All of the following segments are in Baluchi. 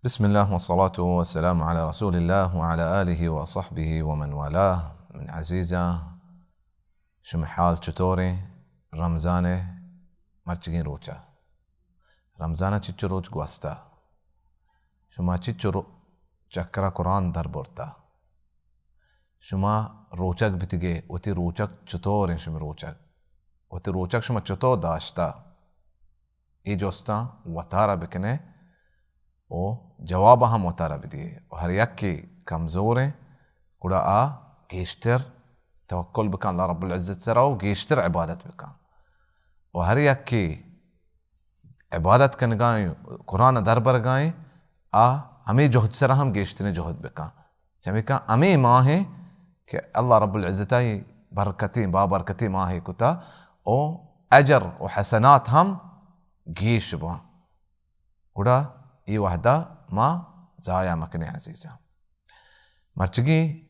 بسم الله والصلاة والسلام على رسول الله وعلى آله وصحبه ومن والاه. من عزیزاں، شمئے حال چطوریں؟ رمضان ءِ مرچگیں روچ ءَ، رمضان ءَ چچو روچ گوستہ؟ شما چچو رو-، چکرا قرآن در برتہ؟ شما روچگ بیتگے، وتی روچگ چطوریں شمئے روچگ؟ وتی روچگ شما چطور داشتہ؟ اے جستاں وتارا بکنے و جواب ہم وتارا بدیے۔ و ہر یکے کمزوریں، گڑا آ گیشتر توکل بکن اللہ رب العزت سرا و گیشتر عبادت بکن۔ و ہر یکے عبادت کنگائیں، قرآن دربرگائیں، آ ہمے جہد سرا ہم گیشتریں جہد بکن۔ چمیکا ہمے ماہیں کہ اللہ رب العزت ءَ برکتیں، بابرکتیں ماہے کتا، او اجر و حسنات ہم گیش باں۔ گڑا اے وہدا ما ضائع مکنیں عزیزاں۔ مرچگی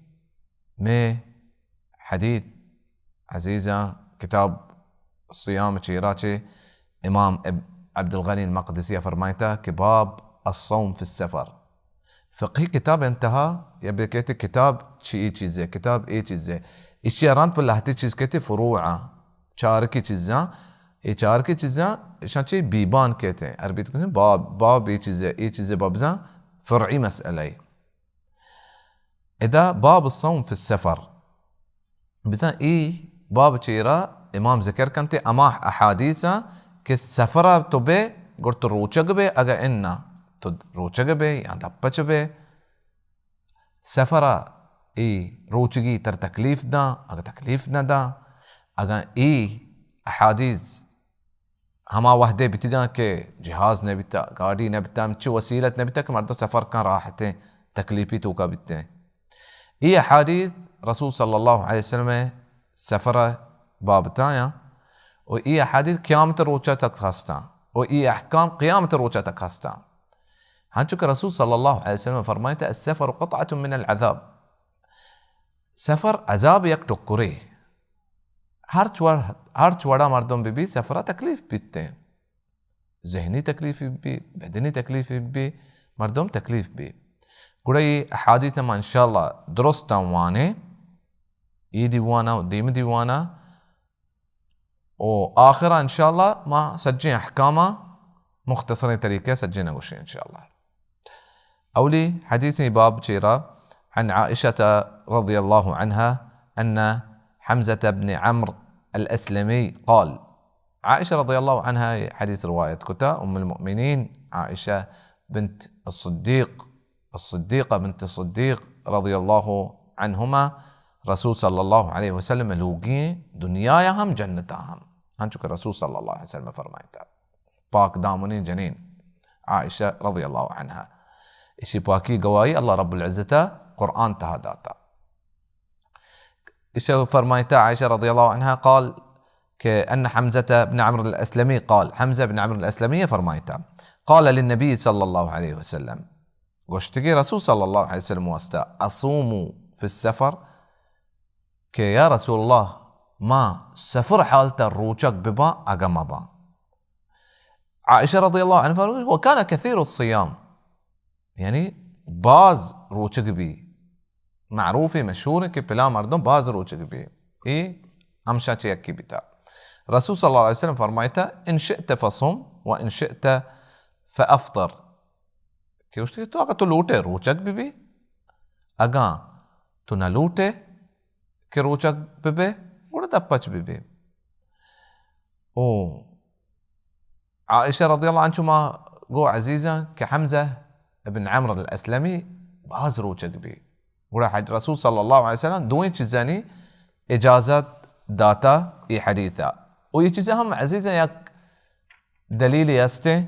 مئے حدیث عزیزاں، کتاب صیام چیرا چے امام اب-، عبدالغنی المقدسی ءَ فرمائتا کہ باب الصوم فی السفر۔ فقہی کتاب انتہا یا بہ کہتے کتاب چی اے چیزے، کتاب اے چیزے۔ اشی ءَ رند پہ لہتے چیز کہتے فروعاں، چارکی چیزاں۔ اے چارکی چیزاں اشاں چے بیبان کہتے، عربی تو کہتے باب، باب اے چیزے، اے چیزے بابزاں فرعی مسئلہ۔ ادا باب الصوم فی السفر۔ بزاں اے باب چیرا امام ذکر کنتے ہما احادیث آں کہ سفرا تو بے، گڑ تو روچگ بے، اگا انا تو روچگ بے یا دپچ بے۔ سفرا اے روچگی تر تکلیف داں، اگا تکلیف نہ داں، اگا اے احادیث ہما وہدے بیتگاں کہ جہاز نہ بیتا، گاڑی نہ بیتا، ہمچو وسیلت نہ بیتا کہ مردم سفر کن راحتیں، تکلیفی توکا بیتیں۔ اے احادیث رسول صلی اللہ علیہ وسلم ءِ سفر ءِ بابتا آں و اے احادیث قیامت روچا تک ہستاں و اے احکام قیامت روچا تک ہستاں۔ ہنچو کہ رسول صلی اللہ علیہ وسلم فرمائتا، السفر قطعة من العذاب، سفر عذاب یک ٹکرے۔ ہرچ وڑ، ہرچ وڑا مردم بہ بی، سفرا تکلیف بیتیں۔ ذہنی تکلیف بی، بدنی تکلیف بی، مردم تکلیف بی۔ گڑا اے احادیث ما انشاءاللہ درستاں وانیں، اے دیوانا و دیم دیوانا و آخرا انشاءاللہ ما سجیں احکاما مختصریں طریقے سجیں نگوشیں انشاءاللہ۔ اولی حدیث اے باب چیرا، عن عائشة رضی اللہ عنها ان حمزة بن عمرو الاسلمی قال، عائشہ رضی اللہ عنہا اے حدیث روایت کتا، ام المؤمنین عائشہ بنت الصدیق، الصدیقہ بنت الصدیق رضی اللہ عنہما، رسول صلی اللہ علیہ وسلم لوگی دنیا ہم جنتا ہم، ہنچو کہ رسول صلی اللہ علیہ وسلم فرمائتا۔ پاک دامنیں جنین عائشہ رضی اللہ عنہا۔ اشی پاکی گواہی اللہ رب العزت قرآن تہا داتا۔ اشی فرمائتا عائشہ رضی اللہ عنہا قال کہ ان حمزة بن عمرو الاسلمی قال، حمزہ بن عمرو الاسلمی فرمائتا، قال للنبی صلی اللہ علیہ وسلم، گوشتگی رسول صلی اللہ علیہ وسلم واسطہ، اصوم فی السفر، کہ یا رسول اللہ، ما سفر حالتا روچگ بباں اگا مباں؟ عائشہ رضی اللہ عنہا فرمائے، وکان کثیر الصیام، یعنی باز روچگ بی، معروف مشہور کہ پلا مردم باز روچگ بی۔ اے ہمشاں چہ یکی بیتا۔ رسول صلی اللہ علیہ وسلم فرمائتا، ان شئت فصم و ان شئت فافطر۔ کہ گوشتی کہ تو اگاں تو لوٹے روچگ بہ بی، اگاں تو نہ لوٹے کہ روچگ بہ بے، گڑا دپچ بہ بے۔ او عائشہ رضی اللہ عنہ چما گو عزیزاں کہ حمزہ ابن عمرو الاسلمی باز روچگ بی۔ گڑا حج-، رسول صلی اللہ علیہ وسلم دوئیں چیزانی اجازت داتا اے حدیثا۔ او اے چیزیں ہم عزیزاں یک دلیلے استیں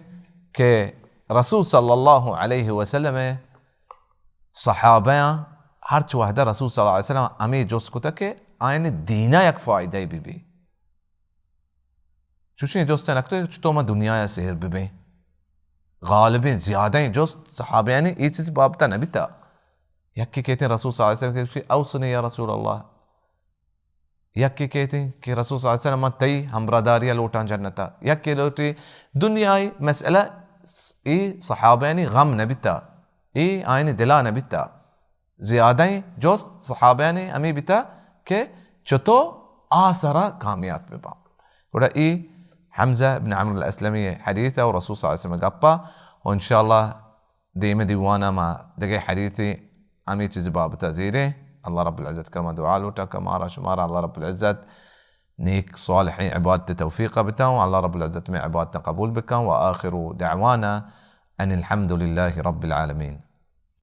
کہ رسول صلی اللہ علیہ وسلم صحابیاں ہرچ وہدہ رسول صلی اللہ علیہ وسلم ہمے جست کتا کہ آیانی دینا یک فائدہ بہ بی۔ چوشیں جست نکتو کہ چطور ما دنیا سیر ببیں۔ غالبیں زیادہیں جست صحابیانی اے چیز بابتا نبیتا۔ یکے کہتیں رسول صلی اللہ علیہ وسلم کہ اوصنی یا رسول اللہ۔ یکے کہتیں کہ رسول صلی اللہ علیہ وسلم، من تئی ہمراہداری لوٹاں جنتا۔ یکے لوٹی دنیائی مسئلہ، س-، اے صحابیانی غم نبیتا۔ اے آیانی دلا نہ بیتا۔ زیادہ جست صحابیانی ہمے بیتا کہ چتو آ سرا کامیاب ببا۔ گڑا اے حمزہ ابن عمرو الاسلمی حدیث و رسول صلی اللہ علیہ وسلم گپا، و انشاءاللہ دیم دیوانا ما دگہ حدیثی ہمے چیز بابتا زیریں۔ اللہ رب العزت کرما دعا لوٹا کہ مارا شمارا اللہ رب العزت نیک صالحیں عبادت توفیق بتا، و اللہ رب العزت میں عبادت قبول بکن۔ و آخر دعوانا ان الحمد للہ رب العالمین۔